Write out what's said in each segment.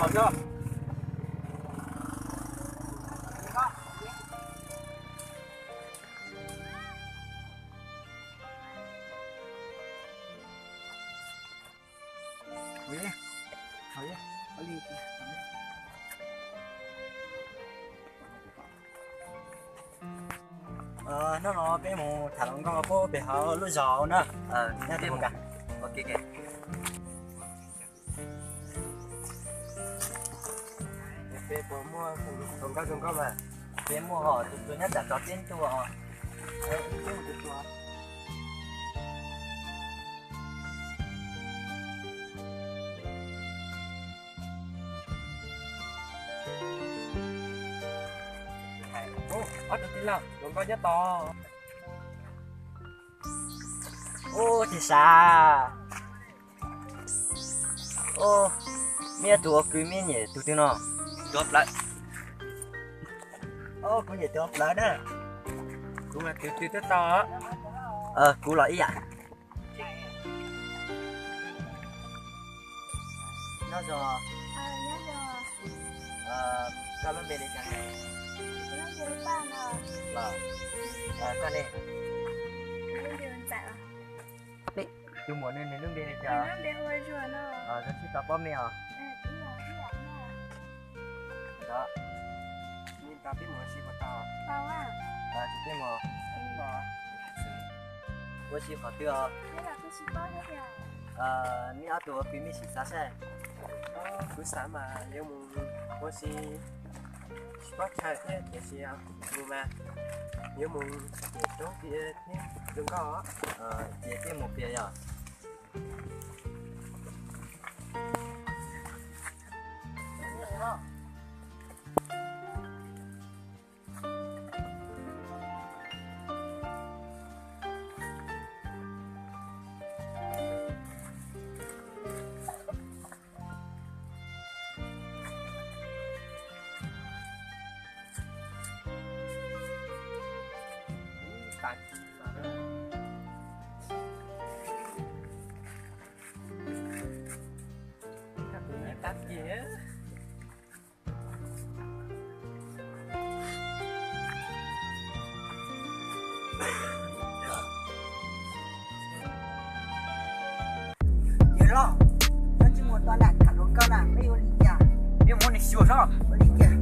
Hnub no peb mus tham hluas nkauj puag pem hauv lub zos na. Peb puas muaj hluas nkauj zoo nkauj mas? Peb muaj os, tus tus nyob tsam tod peb ntuj os. Ob tug tij laug, hluas nkauj nyob tod. Ub, tsis sav. Ub, meb tus ua kwv meb nyiam tus twg no? Tus ua plawv. Ub, kuv nyiam tus ua plawv na. Kuv mas tus twg twb tau. Kuv los ib yam. Nyob zoo. Koj lub npe li cas? Los, koj ne? Tus muam ne, nws lub npe li cas? Zoo sib tau pob mej os. Ua si qhov twg os? Neb ob tug ua kwv meb sim xav saib. Kuv xav mas yuav mus ua si tsis paub chaw thiab tiam sis mus mas yuav mus tim roob tiag thiab zoo nkauj. Ces thiaj mus tiag yog. Yawg loj, koj tsis mus tau nram tham hluas nkauj na, peb yuav ua li cas? Peb muab nws xyuas seb. Ua li cas?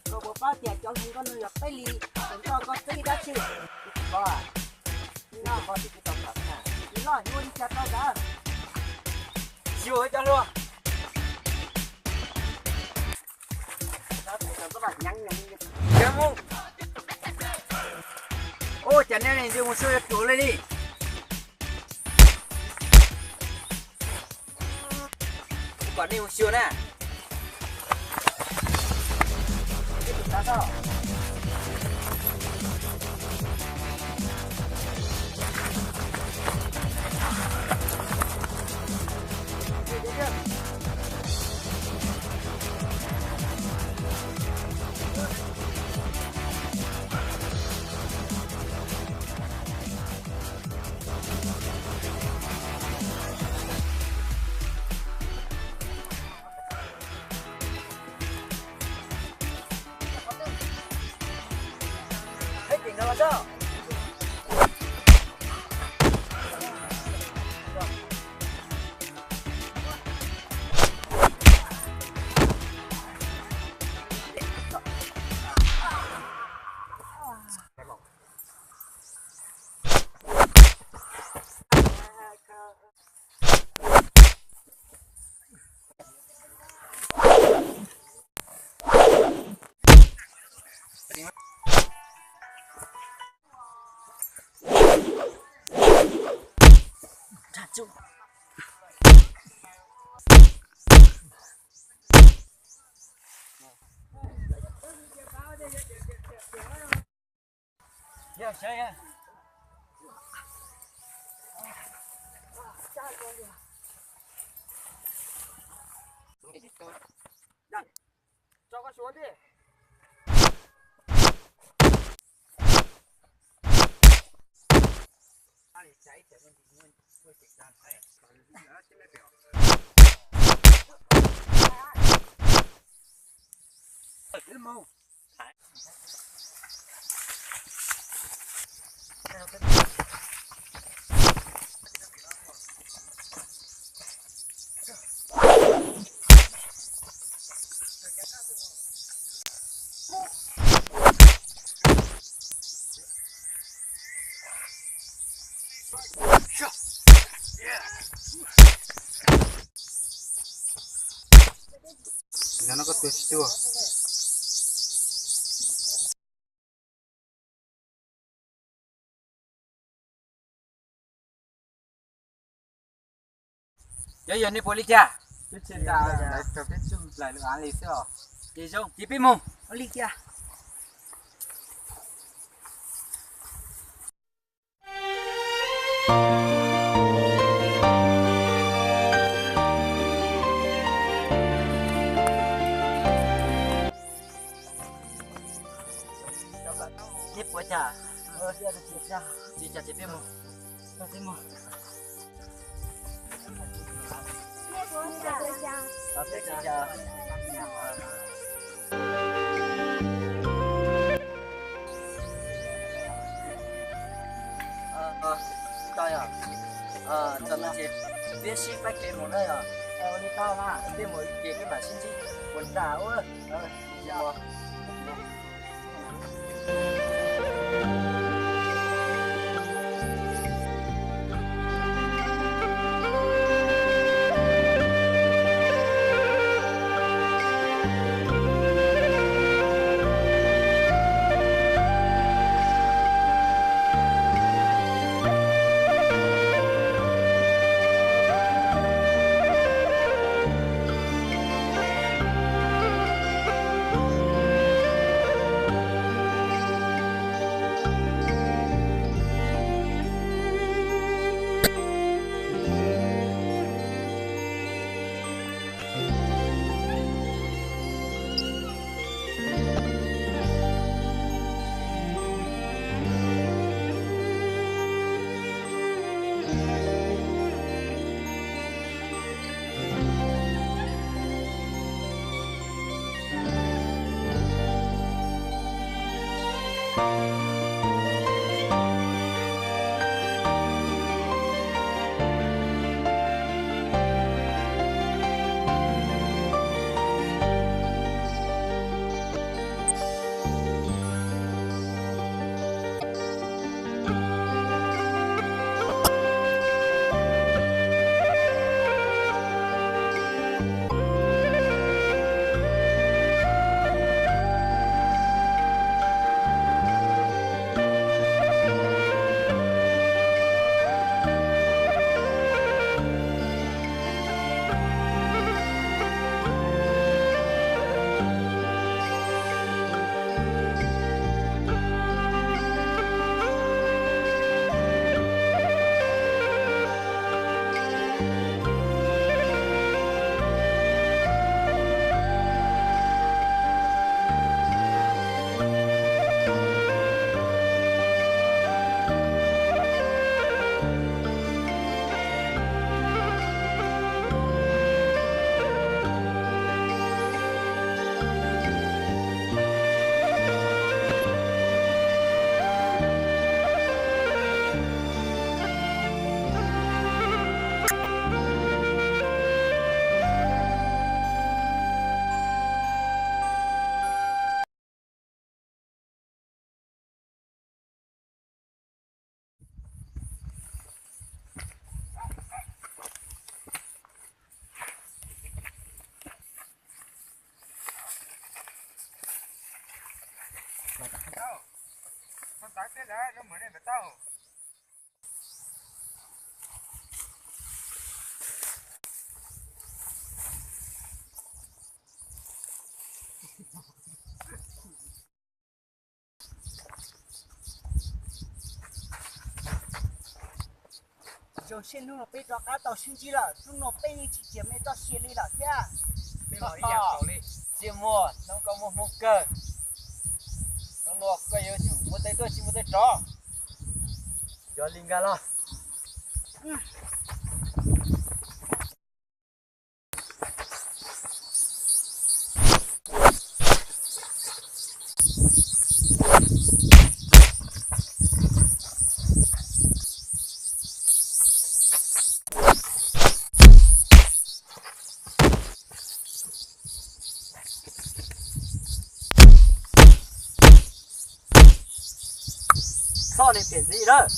Koj puas paub tias cov hluas nkauj no yog peb li, hluas nkauj koj txib dab tsi? Koj, koj tsis tau tham na. Yawg loj, yuav ua li cas tau ntawd? Xyuas cov hluas. Ua cas nej mus xyuas yuav ruam li li? Kuv kom nej mus xyuas na. Tso koj Nov no koj tua tsis tuaj. Cov yog nej puas li cas? Lawv rau peb txuj lais lus av li xwb os. Ces zoo ces peb mus. Ua li cas? Nej puas cas? Tsis cas ces peb mus. Tsis tau yog, txog no ces peb sib faib kev mus na yog. Ua li tau mas, peb mus ces peb mam sib ntsib puas nram ua. Zoo siab hnub no peb rov qab tau sib ntsib lawm, hnub no peb yeej tsis cia me txoj sia li lawm thiab. Peb los ib yam nkaus li. Ntsej muag, hnub koj muaj hmoo kawg, hnub no koj yuav tsum muaj teeb tuaj tsis muaj teeb rov. Yog li nkag los. Txhob li phem ntxiv lawm.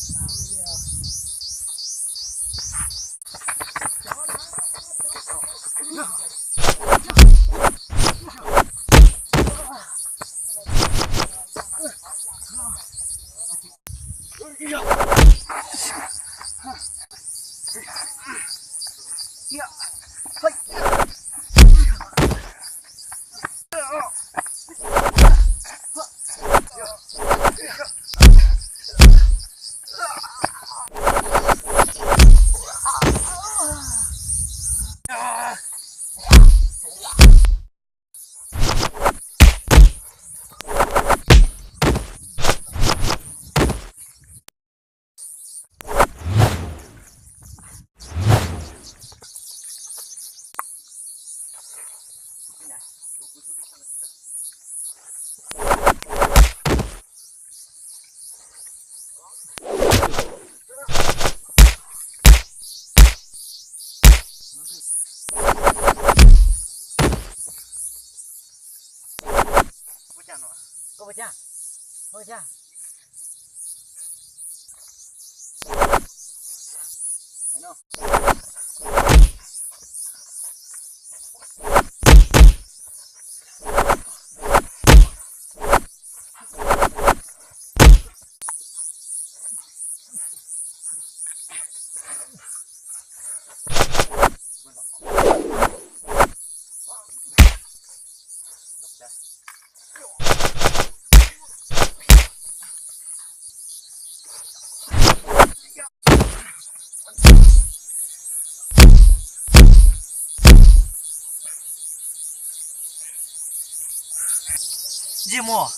Ntsej muag,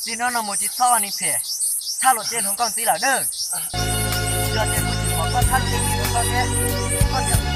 txij hnub no mus tsis txhob ua neeg phem, thab luag tej hnub koj ntxiv lawm nawb. Yog tias kuv tsis pom koj thab luag tej hnub koj thiab, koj thiaj